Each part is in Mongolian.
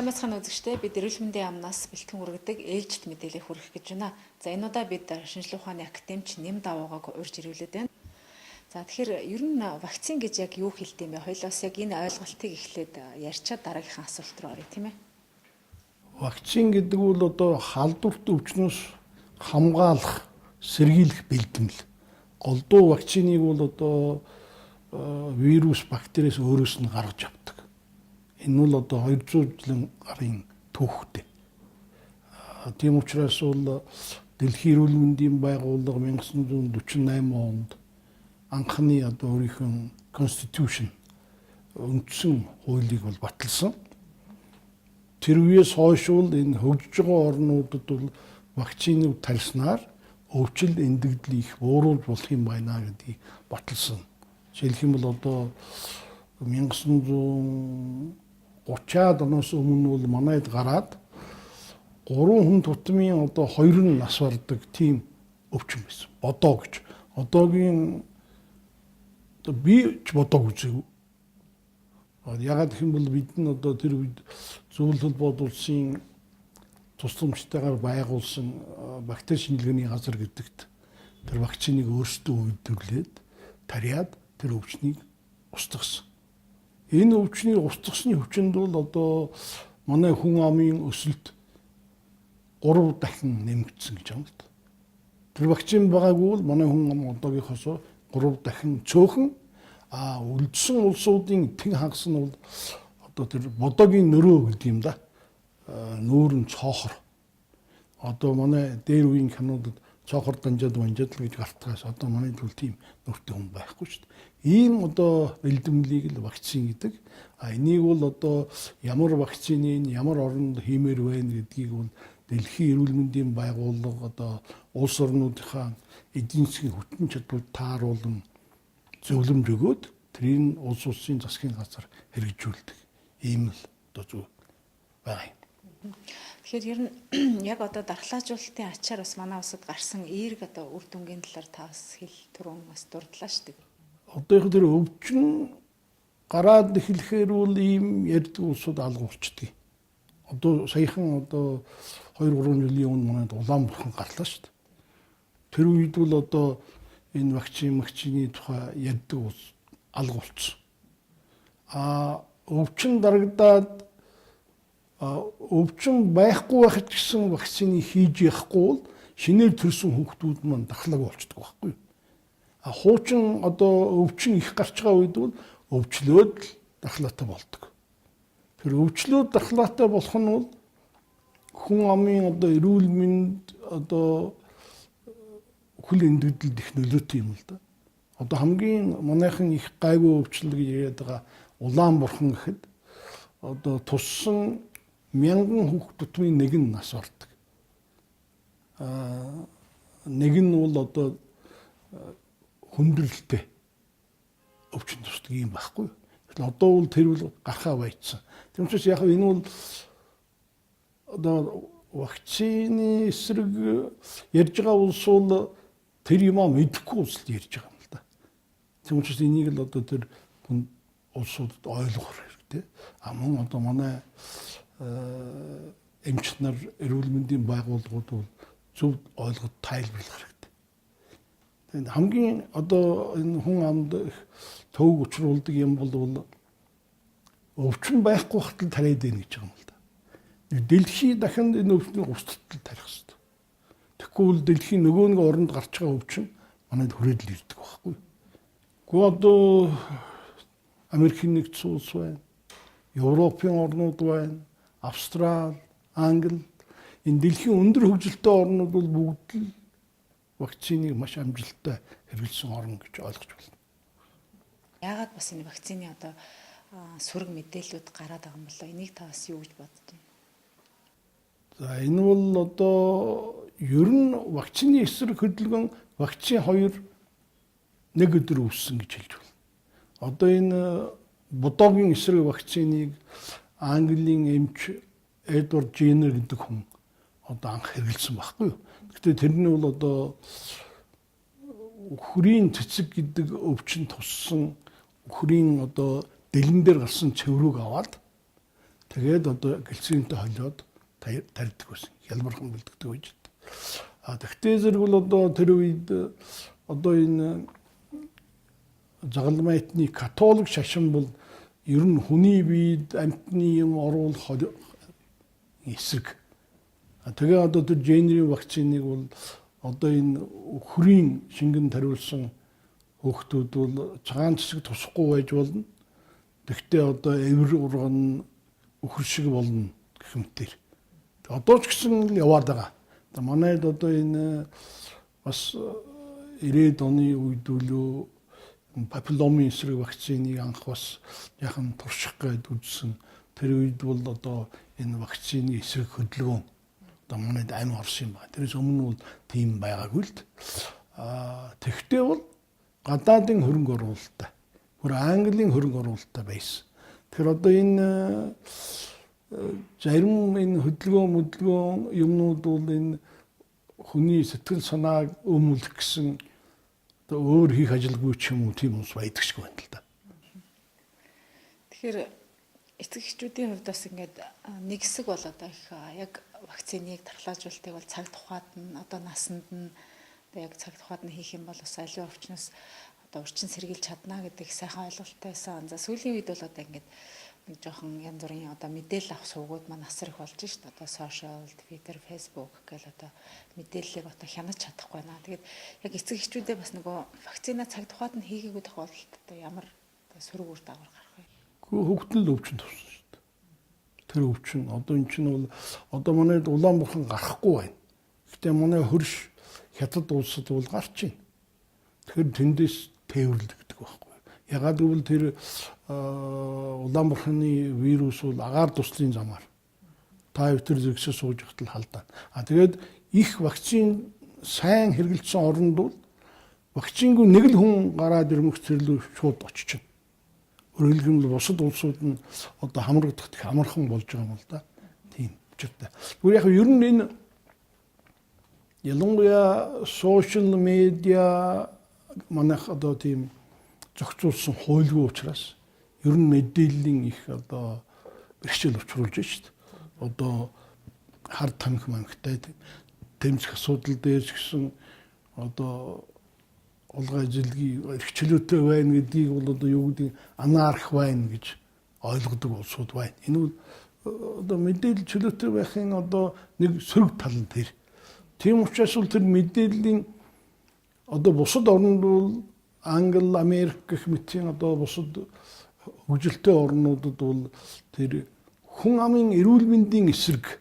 Сайн байцгаана үзэгчдээ, бид эрүүл мэндийн яамнаас бэлтгэн хүргэдэг ээлжит мэдээлэл хүргэх гэж байна. За, энэ удаа бид шинжлэх ухааны академич Нэм Давуугааг урьж ирүүлээд байна. За, тэгэхээр ер нь вакцин гэж яг юу хэлдэг юм бэ? Хоёулаас яг энэ ойлголтыг эхлээд ярьчаад дараагийнхаа асуулт руу оръё, тийм ээ. Вакцин гэдэг бол одоо халдварт өвчнөөс хамгаалах, сэргийлэх бэлтгэл. Голдуу вакциныг бол одоо вирус, бактериас өөрөөс нь гаргаж авдаг. Энэ бол одоо 200 жилийн гарын түүхтэй. Тийм учраас бол Дэлхийн эрүүл мэндийн байгууллага 1948 онд анхны одоо өөрийнхөө constitution, үндсэн хуулийг бол баталсан. Тэр үеэс хойш бол энэ хөгжиж байгаа орнуудад бол вакциныг тарьснаар өвчил эндэгдэл их бууруулж болох юм байна гэдгийг баталсан. Жишээлх юм бол одоо 1930-аад оноос өмнө бол манайд гараад гурван хүн тутмын одоо хоёр нь нас бардаг тийм өвчин байсан. Бодоо гэж. Одоогийн одоо би ч бодоог үзээгүй. Ягаад гэх юм бол бид нь одоо тэр үед Зөвлөл холбоот улсын тусламжтайгаар байгуулсан бактери шинжилгээний газар гэдэгт тэр вакциныг өөрсдөө үйлдвэрлээд тариад тэр өвчнийг устгасан. Энэ өвчнийг устгасны хүчинд бол одоо манай хүн амын өсөлт 3 дахин нэмэгдсэн гэж байна л да. Тэр вакцин байгаагүй бол манай хүн ам одоогийнхоос 3 дахин цөөхөн, а үлдсэн улсуудын тэн хагас нь бол одоо тэр бодоогийн нөрөө гэдэг юм да. Нүүр нь цоохор. Одоо манай дээр үеийн кинодод цоохор данжаад манжаад л гэж гартгаас одоо манай төл тийм нүртэй хүн байхгүй шүү дээ. Ийм одоо бэлтгэлийг л вакцин гэдэг. А энийг бол одоо ямар вакциныг ямар оронд хиймээр байна гэдгийг бол Дэлхийн эрүүл мэндийн байгууллага одоо улс орнуудынхаа эдийн засгийн хүчин чадварт тааруулан зөвлөмж өгөөд тэрийг улс улсын засгийн газар хэрэгжүүлдэг. Ийм л одоо зүйл байгаа юм. Тэгэхээр ер нь яг одоо дархлаажуулалтын ачаар бас манай улсад гарсан эерэг одоо үр дүнгийн талаар та бас хэл түрүүн бас дурдлаа шүү дээ. Одоо яг тэр өвчин гараад эхлэхээр бол ийм ярьдаг улсууд алга болчдөг. Одоо саяхан одоо 2 3 жилийн өмнө манайд улаан бурхан гарлаа шүү дээ. Тэр үед бол одоо энэ вакцины тухай ярьдаг улс алга болцсон. А өвчин дарагдаад, өвчин байхгүй байхад ч гэсэн вакцины хийж явахгүй бол шинээр төрсэн хүүхдүүд маань дархлаагүй болчдөг байхгүй юу? А хуучин одоо өвчин их гарч байгаа үед бол өвчлөөд л дархлаатай болдог. Тэр өвчлөөд дархлаатай болох нь бол хүн амын одоо эрүүл мэнд, одоо хөл эндэгдэлд их нөлөөтэй юм л да. Одоо хамгийн манайхан их гайгүй өвчлөл гэж яриад байгаа улаан бурхан гэхэд одоо туссан мянган хүүхд тутмын нэг нь нас бардаг. Нэг нь бол одоо хүндрэлтэй өвчин тусдаг юм байхгүй. Тэгэхээр одоо бол тэр бол гарахаа байцсан. Тийм учраас яг энэ бол одоо вакцины эсрэг ярьж байгаа улс бол тэр юмаа мэдэхгүй улсад ярьж байгаа юм л да. Тийм учраас энийг л одоо тэр хүн улсуудад ойлгох хэрэгтэй. А мөн одоо манай эмч нар, эрүүл мэндийн байгууллагууд бол зөв ойлгоод тайлбарлах хэрэгтэй. Тэгээд хамгийн одоо энэ хүн амд төвөг учруулдаг юм бол өвчин байхгүй хатал тариад байна гэж байгаа юм л да. Дэлхий дахинд энэ өвчнийг устдал тарих хэрэгтэй. Тэгэхгүй бол дэлхийн нөгөө нэг оронд гарч байгаа өвчин манайд хүрээд л ирдэг байхгүй. Гэхдээ одоо Америкийн нэгдсэн улс байна, Европын орнууд байна, Австрал, Англи, энэ дэлхийн өндөр хөгжилтэй орнууд бол бүгд л вакциныг маш амжилттай хэрэглэсэн орн гэж ойлгож байна. Яагаад бас энэ вакцины одоо сөрөг мэдээллүүд гараад байгаа юм болоо? Энийг та бас юу гэж бодож байна? За, энэ бол одоо ер нь вакцины эсрэг хөдөлгөөн, вакцин хоёр нэг өдөр үүссэн гэж хэлж байна. Одоо энэ бодоогийн эсрэг вакциныг Английн эмч Эдвард Дженнер гэдэг хүн одоо анх хэрэглэсэн байхгүй юу? Гэхдээ тэрний бол одоо үхрийн цэцэг гэдэг өвчин туссан үхрийн одоо дэлэн дээр гарсан цэврүүг аваад Тэгээд одоо глицеринтэй холиод тарьдаг байсан. Хялбархан бэлтгэдэг байж. А тэгтээ зэрэг бол одоо тэр үед одоо энэ загалмайтны католик шашин бол ер нь хүний биед амьтны юм оруулах эсрэг. Тэгээ одоо тэр Дженнерийн вакциныг бол одоо энэ үхрийн шингэн тариулсан хүүхдүүд бол цагаан цэцэг тусахгүй байж болно. Тэгтээ одоо эвэр урган үхэр шиг болно гэх мэтэр. Одоо ч гэсэн яваад байгаа. Манайд одоо энэ бас 90-ад оны үед үлөө папилломын эсрэг вакциныг анх бас яхан турших гээд үзсэн. Тэр үед бол одоо энэ вакцины эсрэг хөдөлгөөн одоо манайд амь орсон юм байна. Тэрээс өмнө бол тийм байгаагүй л. Тэгтээ бол гадаадын хөрөнгө оруулалттай, бүр Английн хөрөнгө оруулалттай байсан. Тэгэхээр одоо энэ зарим энэ хөдөлгөөн юмнууд бол энэ хүний сэтгэл санааг өмүүлэх гэсэн одоо өөр хийх ажилгүй ч юм уу тийм хүмүүс байдаг шиг байна л да. Тэгэхээр эцэг эхчүүдийн хувьд бас ингээд нэг хэсэг бол одоо их яг вакциныг дархлаажуулалтыг бол цаг тухайд нь одоо насанд нь одоо яг цаг тухайд нь хийх юм бол бас аливаа өвчнөөс одоо урьдчилан сэргийлж чадна гэдэг сайхан ойлголттой байсан. За сүүлийн үед бол одоо ингээд нэг жоохон янз бүрийн одоо мэдээлэл авах сувгууд маань асар их болж шít. Одоо сошиал, Twitter, Facebook гэл одоо мэдээллийг одоо хянаж чадахгүй байна. Тэгээд яг эцэг эхчүүдээ бас нөгөө вакцина цаг тухайд нь хийгээгүй тохиолдолд одоо ямар сөрөг үр дагавар гарах вэ? Хүүхэд нь л өвчин тусна шүү дээ. Тэр өвчин одоо эн чинь бол одоо манайд улаан бурхан гарахгүй байна. Гэхдээ манай хөрш хятад улсад бол гарч байна. Тэгэхээр тэндээс тээвэрлэгдэх байхгүй. Ягаад гэвэл тэр улаан бурханы вирус бол агаар дуслын замаар та тэр зэгсээ сууж явахад л халдаана. А тэгээд их вакцин сайн хэрэглэсэн оронд бол вакцингүй нэг л хүн гараад ирмэх зэрлүү шууд очиж. Өөрөөр хэлбэл бусад улсууд нь одоо хамрагдах их амархан болж байгаа юм л да. Тийм учиртай. Тэгвэл яг ер нь энэ ялангуяа сошиал медиа манайх одоо тийм зохицуулсан хуйлгүй учраас ер нь мэдээллийн их одоо бэрхшээл учруулж байна шүү дээ. Одоо хар тамхи мамхтай тэмцэх асуудал дээр ч гэсэн одоо улгай зэлгийн эрх чөлөөтэй байна гэдгийг бол одоо юу гэдэг анаарх байна гэж ойлгодог улсууд байна. Энэ бол одоо мэдээлэл чөлөөтэй байхын одоо нэг сөрөг тал нь тэр. Тийм учраас бол тэр мэдээллийн одоо бусад оронд бол Англи, Америк гэх мэтийн одоо бусад хөгжилтэй орнуудад бол тэр хүн амын эрүүл мэндийн эсрэг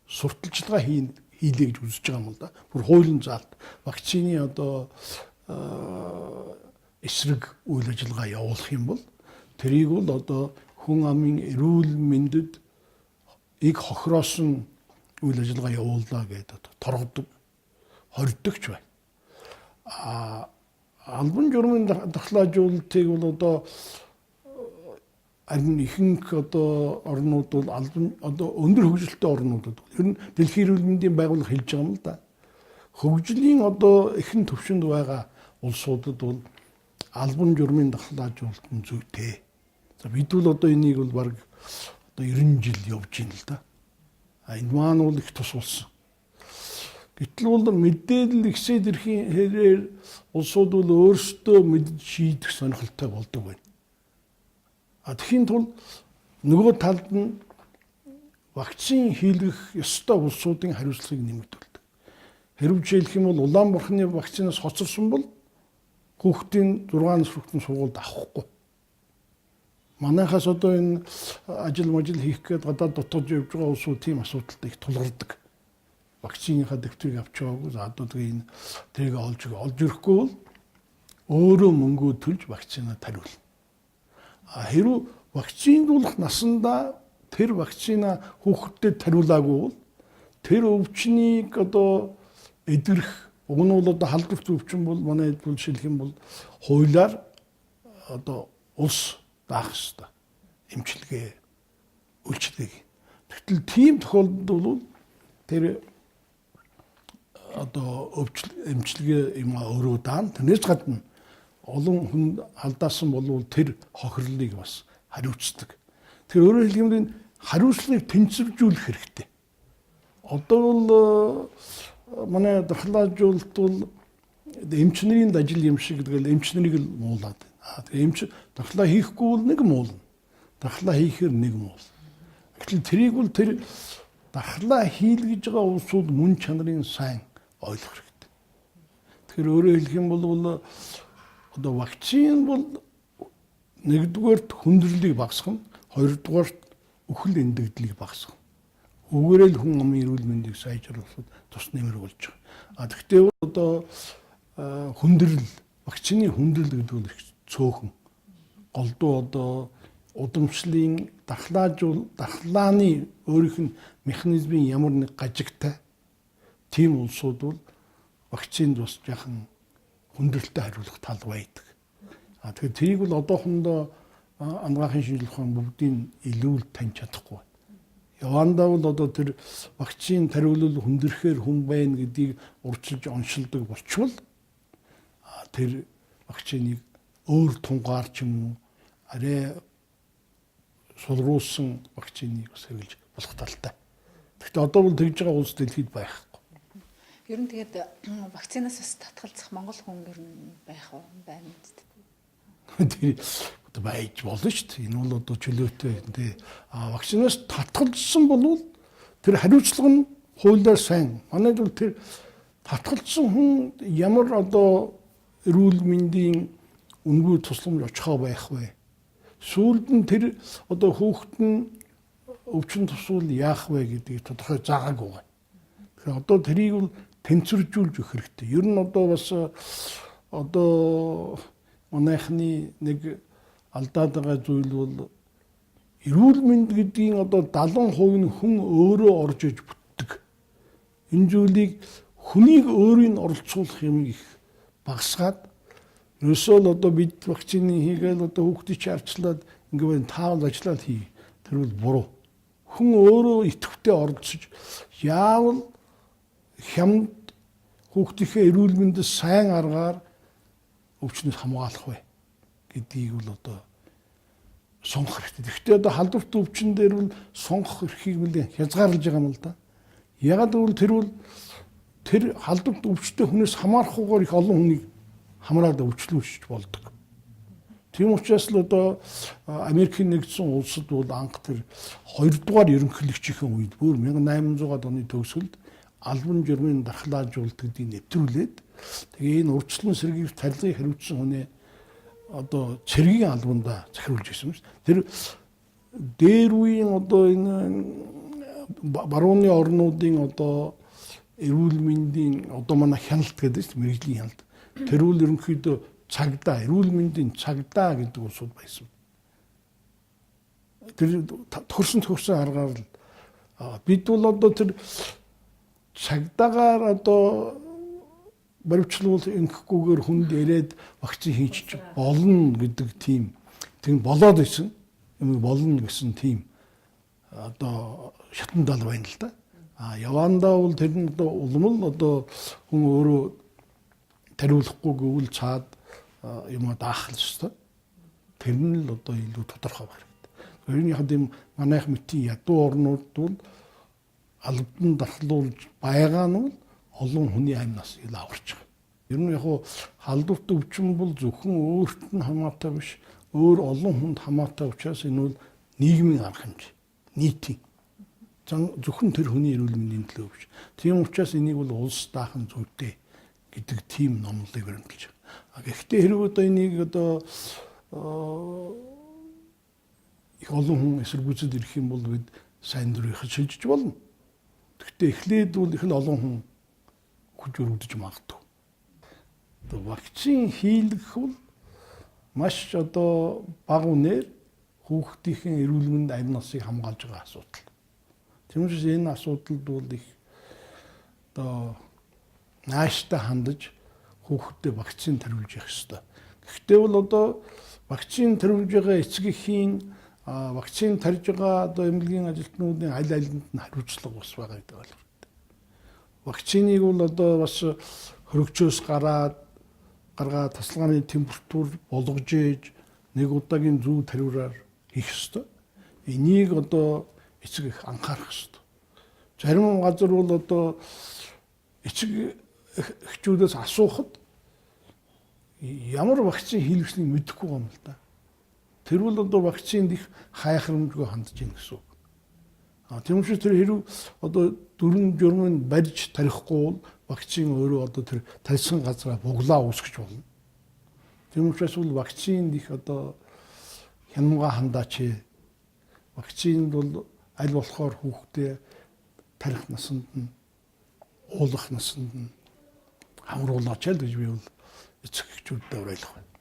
сурталчилгаа хийлээ гэж үзэж байгаа юм л да. Бүр хуулийн заалт вакцины одоо эсрэг үйл ажиллагаа явуулах юм бол тэрийг бол одоо хүн амын эрүүл мэндэд иг хохироосон үйл ажиллагаа явууллаа гэдэг торгодог, хоригдогч байна. А албан журмын дархлаажуулалтыг бол одоо харин ихэнх одоо орнууд бол албан одоо өндөр хөгжилтэй орнуудад ер нь дэлхийн эрүүл мэндийн байгууллага хэлж байгаа юм л да. Хөгжлийн одоо эхэн төвшөнд байгаа улсуудад бол албан журмын дархлаажуулалт нь зүйтэй. За бид бол одоо энийг бол бараг одоо 90 жил явж байна л да. А энэ маань бол их тус болсон. Гэтэл бол мэдээлэл ихсээд ирэхийн хэрээр улсууд бол өөрсдөө мэдж шийдэх сонирхолтой болдог байна. А тэгэхийн тулд нөгөө талд нь вакцин хийлгэх ёстой улсуудын хариуцлагыг нэмэгдүүлдэг. Хэрв жишээлх юм бол улаан бурхны вакцинаас хоцорсон бол хүүхдийн 6 нас хүртэн сургуульд авахгүй. Манайхаас одоо энэ ажил мажил хийх гээд гадаад дотоод явж байгаа улсууд тийм асуудалтай их тулгардаг. Вакциныхаа дэвтрийг авч яваагүй. За одоо тэгээ энэ тэрийг олж ирэхгүй бол өөрөө мөнгөө төлж вакцина тариулна. А хэрв вакциндуулах насандаа тэр вакцина хүүхдэд тариулаагүй бол тэр өвчнийг одоо эдгэрэх уг нь бол одоо халдварт өвчин бол манай хэд бол шилэх юм бол хуулиар одоо улс даах ёстой. Эмчилгээ, үйлчилгээг. Тэгтэл тийм тохиолдолд бол тэр одоо эмчилгээ юм өөрөө даана. Тэрнээс гадна олон хүн алдаасан болвол тэр хохирлыг бас хариуцдаг. Тэгэхээр өөрөөр хэлэх юм бол энэ Хариуцлагыг тэнцвэржүүлэх хэрэгтэй. Одоо бол манай дархлаажуулалт бол эмч нарын ажил юм шиг тэгэл эмч нарыг л муулаад байна. Тэгээ эмч дархлаа хийхгүй бол нэг муулна. Дархлаа хийхээр нэг муул. Гэтэл тэрийг бол тэр дархлаа хийлгэж байгаа улсууд мөн чанарын сайн ойлгох хэрэгтэй. Тэгэхээр өөрөөр хэлэх юм бол одоо вакцин бол нэгдүгээрт хүндрэлийг багасгана, хоёрдугаарт үхэл эндэгдлийг багасгана. Үүгээрээ л хүн амын эрүүл мэндийг сайжруулахад тус нэмэр болж байгаа. А тэгвэл одоо хүндрэл, вакцины хүндрэл гэдэг нь их цөөхөн. Голдуу одоо удамшлын дархлааны өөрийнх нь механизмын ямар нэг гажигтай тийм улсууд бол вакцинд бас жаахан хүндрэлтэй хариулах тал байдаг. А тэгэхээр тэрийг бол одоохондоо анагаахын шинжилгээ ухаан бүгдийг илүү л таньж чадахгүй байна. Явандаа бол одоо тэр вакцин тариулвал хүндрэхээр хүн байна гэдгийг урьдчилж оншилдог болчвол тэр вакциныг өөр тунгаар ч юм уу арай сулруулсан вакциныг бас хэрэглэж болох талтай. Гэхдээ одоо бол тэгж байгаа улс дэлхийд байхгүй. Ер нь тэгээд вакцинаас бас татгалзах монгол хүн ер нь байх уу байна үү? Тэр одоо байж болно шүү дээ. Энэ бол одоо чөлөөтэй тий. А вакцинаас татгалзсан бол тэр хариуцлага нь хуулиар сайн. Манайд бол тэр татгалзсан хүн ямар одоо эрүүл мэндийн үнэгүй тусламж очихоо байх вэ? Сүүлд нь тэр одоо хүүхэд нь өвчин тусвал яах вэ гэдгийг тодорхой заагаагүй байна. Тэгэхээр одоо тэрийг бол тэнцвэржүүлж өгөх хэрэгтэй. Ер нь одоо бас одоо манайхны нэг алдаад байгаа зүйл бол эрүүл мэнд гэдгийн одоо 70% нь хүн өөрөө орж иж бүтдэг. Энэ зүйлийг хүнийг өөрийг нь оролцуулах юм их багасгаад ерөөсөө л одоо бид вакцины хийгээл одоо хүүхдийг чи арчлаад ингээд таавал ажиллаад хий. Тэр бол буруу. Хүн өөрөө идэвхтэй оролцож яавал хямд хүүхдийнхээ эрүүл мэндэд сайн аргаар өвчнөөс хамгаалах вэ гэдгийг бол одоо сонгох хэрэгтэй. Тэгэхдээ одоо халдварт өвчин дээр бол сонгох эрхийг нэлээд хязгаарлаж байгаа юм л да. Ягаад гэвэл тэр бол тэр халдварт өвчтэй хүнээс хамаарахгүйгээр их олон хүнийг хамраад өвчлүүлж болдог. Тийм учраас л одоо Америкийн нэгдсэн улсад бол анх тэр 2 дугаар ерөнхийлөгчийн үед бүр 1800-аад оны төгсгөлд албан журмын дархлаажуулалт гэдгийг нэвтрүүлээд тэгээ энэ урьдчилан сэргийлэх тарилгыг хариуцсан хүнээ одоо цэргийн албандаа захируулж ирсэн юм шүү. Тэр дээр үеийн одоо энэ барууны орнуудын одоо эрүүл мэндийн одоо манай хяналт гэдэг шүү дээ, мэргэжлийн хяналт. Тэр үл ерөнхийдөө цагдаа, эрүүл мэндийн цагдаа гэдэг улсууд байсан. Тэр тохирсон аргаар л бид бол одоо тэр цагдаагаар одоо баривчлуул ингэхгүйгээр хүнд яриад вакцин хийчих болно гэдэг тийм тийм болоод исэн юм болно гэсэн тийм одоо шатандал байна л да. А явандаа бол тэр нь одоо улам л одоо хүн өөрөө тариулахгүй гэвэл цаад юм даах л ёстой. Тэр нь л одоо илүү тодорхой байх хэрэгтэй. Тэр нь яг тийм манайх мэтийн ядуу орнууд бол албан дархлуулж байгаа нь бол олон хүний амь нас ил аварч байгаа. Ер нь яг халдварт өвчин бол зөвхөн өөрт нь хамаатай биш, өөр олон хүнд хамаатай учраас энэ бол нийгмийн арга хэмжээ, нийтийн. Зөвхөн тэр хүний эрүүл мэндийн төлөө биш. Тийм учраас энийг бол улс даах нь зүйтэй гэдэг тийм номлолыг баримталж байгаа. Гэхдээ хэрэг одоо энийг одоо их олон хүн эсэргүүцэд ирэх юм бол бид сайн дурынхад шилжиж болно. Гэхдээ эхлээд бол их л олон хүн хүч өргөдөж магадгүй. Одоо вакцин хийлгэх бол маш одоо бага үнээр хүүхдийн эрүүл мэнд амь насыг хамгаалж байгаа асуудал. Тийм учраас энэ асуудалд бол их одоо нааштай хандаж хүүхдэд вакцин тариулж явах ёстой. Гэхдээ бол одоо вакцин тариулж байгаа эцэг эхийн вакцин тарьж байгаа одоо эмнэлгийн ажилтнуудын аль алинд нь хариуцлага бас байгаа гэдэг ойлгох. Вакциныг бол одоо бас хөрөгчөөс гараад гаргаа тасалгааны температур болгож ээж нэг удаагийн зүү тариураар хийх ёстой. Энийг одоо Эцэг их анхаарах ёстой. Зарим газар бол одоо эцэг эхчүүдээс асуухад ямар вакцин хийлгэснийг мэдэхгүй юм л да. Тэр бол одоо вакцинд их хайхрамжгүй хандж байна гэсэн үг. А тийм учраас тэр хэрэг одоо дөрвөн журмыг барьж тарихгүй бол вакцин өөрөө одоо тэр тарьсан газараа буглаа үүсгэж болно. Тийм учраас бол вакцинд их одоо хянамга хандаач. Вакцинд бол аль болохоор хүүхдээ тарих насанд нь, уулах насанд нь хамруулаач л гэж би бол эцэг эхчүүдэд уриалах байна.